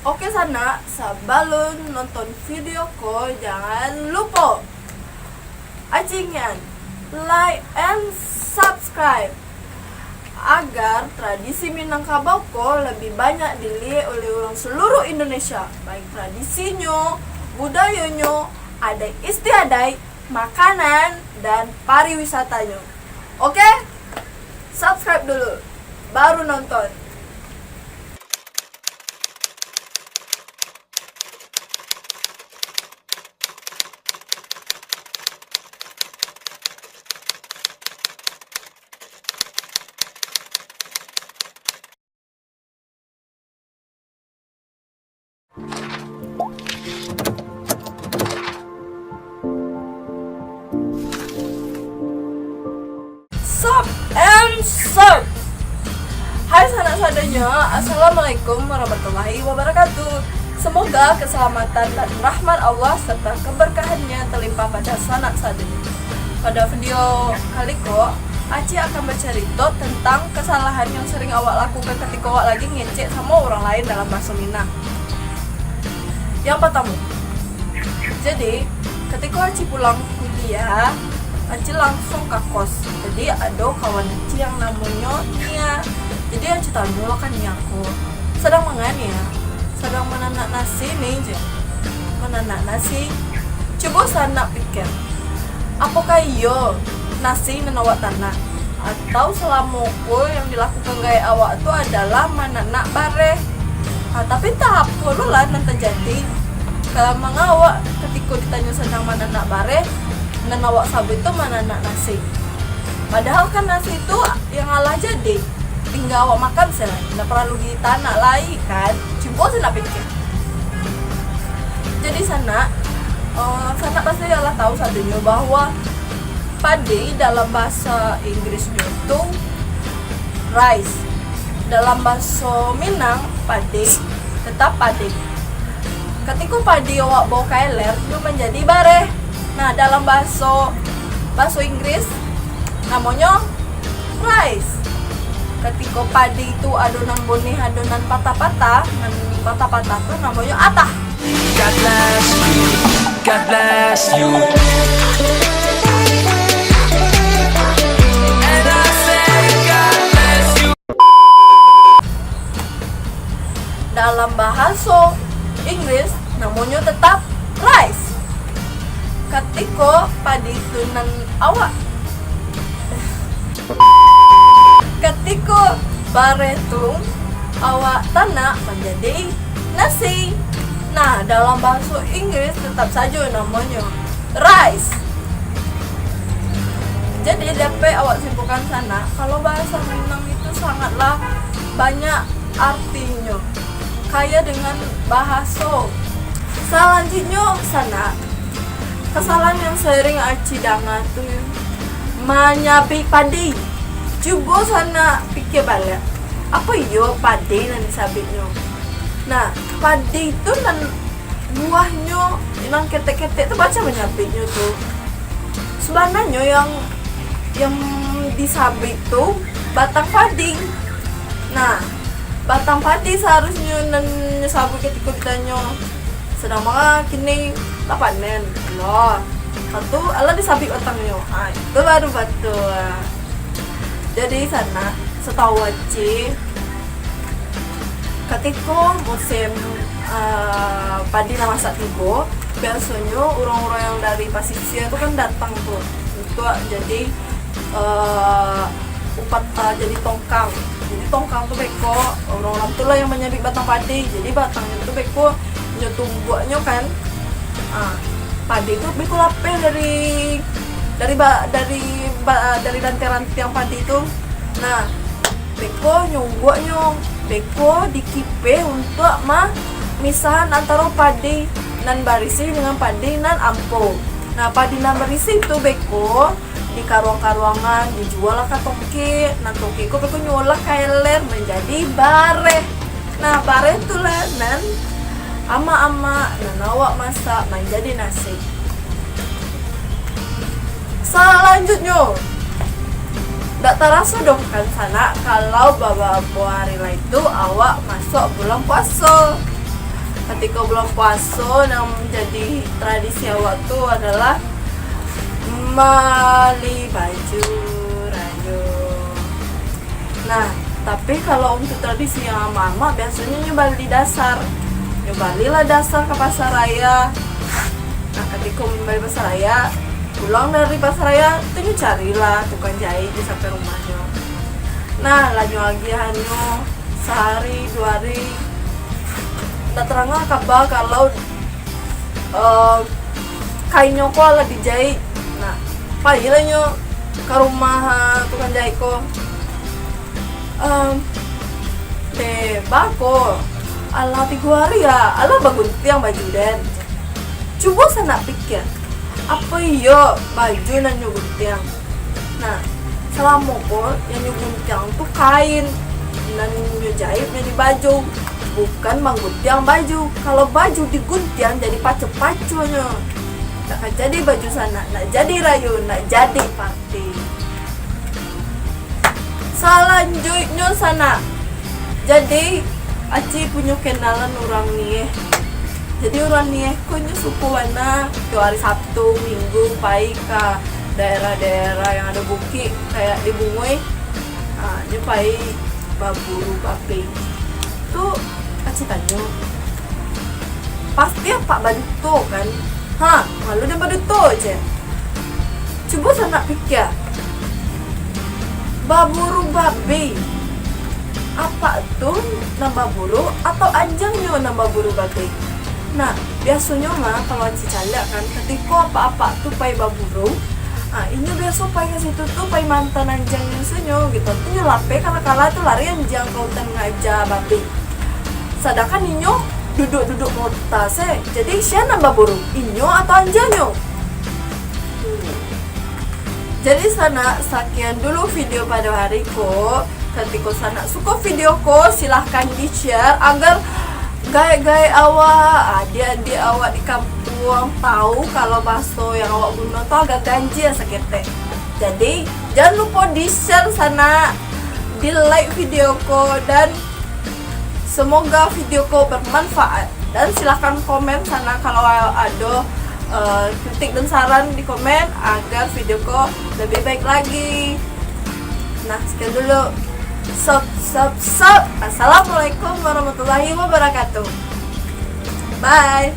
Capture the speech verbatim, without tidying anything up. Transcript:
Oke sanak, sabalun nonton video ko, jangan lupo acingan like and subscribe agar tradisi Minangkabau ko labiah banyak diliek oleh urang saluruh Indonesia, baik tradisinyo, budayonyo, adaik istiadaik, makanan, dan pariwisatanyo. Oke? Subscribe dulu, baru nonton. Sub and sub. Hai sanak sadonyo, assalamualaikum warahmatullahi wabarakatuh. Semoga keselamatan dan rahmat Allah serta keberkahannya terlimpah pada sanak sadonyo. Pada video kali ko, Aci akan bercerita tentang kesalahan yang sering awak lakukan ketika awak lagi ngecek sama orang lain dalam bahasa Minang. Yang pertama, jadi, ketika Aci pulang kuliah, Aci langsung ka kos. Jadi, ado kawan Aci yang namonyo Nia. Jadi, Aci tanyo lah ka Nia ko, "Sadang manga, Nia?" "Sadang mananak nasi ni," je. "Mananak nasi?" Cubo sanak pikir, apokah iyo nasi nan awak tanak? Atau salamo ko yang dilakukan gaek awak tu adalah mananak bareh? Ah, tapi tak apo lo lah nan tajadi. Ka manga awak katiko ditanyo sadang mananak bareh, nan awak sabuik tu mananak nasi? Padahal kan nasi tu yang alah jadi, tingga awak makan se lai, ndak paralu ditanak lai kan? Cubo sanak pikir. Jadi sanak, eh, sanak pasti lah tahu sadonyo bahwa padi dalam bahasa Inggrisnyo tu rice. Dalam bahasa Minang, padi tetap padi. Katiko padi awak bao ka eler, nyo manjadi bareh. Nah, dalam bahasa, bahasa Inggris, namonyo rice. Katiko padi tu ado nan boneh, ado nan patah-patah, nan patah-patah tu namonyo atah. God bless you. God bless you. And I say, God bless you. Dalam bahaso Inggris, namonyo tetap rice. Katiko padi tu nan awak, katiko bareh tu awak tanak manjadi nasi. Nah, dalam bahaso Inggris tetap sajo namonyo rice. Jadi, dapek awak simpulkan sanak, kalau bahasa Minang itu sangatlah banyak artinyo, kaya dengan bahaso. Salanjuiknyo, sanak, kesalahan yang sering Aci danga tu, manyabik padi. Cubo sanak pikia baliak, apo iyo padi nan disabiknyo? Nah, padi tu nan buahnyo, nan ketek-ketek tu, baa manyabiknyo tu. Sabananyo yang, yang disabik tu batang padi. Nah, batang padi saharusnyo nan nyo sabuik katiko ditanyo, "Sadang manga kini?" "Lah panen." Lah, tantu alah disabik batangnyo. Ha, itu baru batua. Jadi sanak, satahu Aci, katiko musim, eh, padi lah masak tibo, biasonyo urang-urang yang dari pasisia tu kan datang tu untuak jadi, eh, upat, eh, jadi tongkang. Jadi tongkang tu beko, urang-urang tu lah yang manyabik batang padi. Jadi batangnyo tu beko, nyo tumbuaknyo kan. Ah, padi tu beko lapeh dari, dari ba-, dari ba-, dari rantiang-rantiang padi tu. Nah, beko nyo ungguaknyo, beko dikipeh untuak mamisahan antaro padi nan barisi dengan padi nan ampo. Nah, padi nan barisi tu beko dikaruang-karuangan, dijua lah ka tongkek. Nah, tongkek ko beko nyo olah ka eler manjadi bareh. Nah, bareh tu lah nan amak-amak nan awak masak manjadi nasi. Salanjuiknyo, dak taraso doh kan sanak, kalau babarapo ari lai tu awak masuak bulan puaso. Katiko bulan puaso, nan manjadi tradisi awak tu adalah mambali baju rayo. Nah, tapi kalau untuk tradisi yang amak-amak, biasonyo nyo bali dasar. Nyo balilah dasar ka pasar raya. Nah, katiko mambali pasar raya, pulang dari pasar raya, tu nyo carilah tukang jahit di sampiang rumahnyo. Nah, lah nyo agiahannyo sahari, duo hari, ndak taranga kaba kalau, eh, kainnyo ko alah dijahit. Nah, pailah nyo ka rumah, eh, tukang jahit ko. Em, "Deh, baa ko, alah tigo hari ya, alah baguntiang baju den." Cubo sanak pikia, apo iyo baju nan nyo guntiang? Nah, salamo ko yang nyo guntiang tu kain, nan nyo jahit jadi baju, bukan mangguntiang baju. Kalau baju diguntiang jadi paco-paconyo, ndak ka jadi baju sanak, ndak jadi rayo, ndak jadi pati. Salanjuiknyo sanak, jadi Aci punyo kenalan urang Nieh. Jadi urang Nieh ko nyo suko bana, tiok ari Sabtu, Minggu, pai ka daerah-daerah yang ado bukik, kayak di Bunguih, ha, nyo pai baburu babi. Tu Aci tanyo, "Pasti apak baduto kan?" "Ha, malu den baduto," cek. Cubo sanak pikia, baburu babi, apak tu nan baburu atau anjangnyo nan baburu babi? Nah, biasonyo mah kalau Aci caliak kan, katiko apak-apak tu pai baburu, ah, inyo biaso pai ka situ tu pai maanta anjangnyo se nyo gitu. Tu nyo lapeh, kalah-kalah tu lari anjang ka hutan mangaja babi. Sadangkan inyo duduak-duduak mota se. Jadi, sia nan baburu, inyo atau anjangnyo? Jadi sanak, sakian dulu video pado hari ko. Katiko sanak suko video ko, silahkan di-share agar gaek-gaek awak, adiak-adiak awak di kampuang tahu kalau bahaso yang awak guno tu agak ganjil saketek. Jadi, jan lupo di-share sanak, di-like video ko, dan semoga video ko bermanfaat. Dan silahkan komen sanak kalau ado, eh, kritik dan saran di komen agar video ko lebih baik lagi. Nah, sekian dulu. Sub, sub, sub. Assalamualaikum warahmatullahi wabarakatuh. Bye.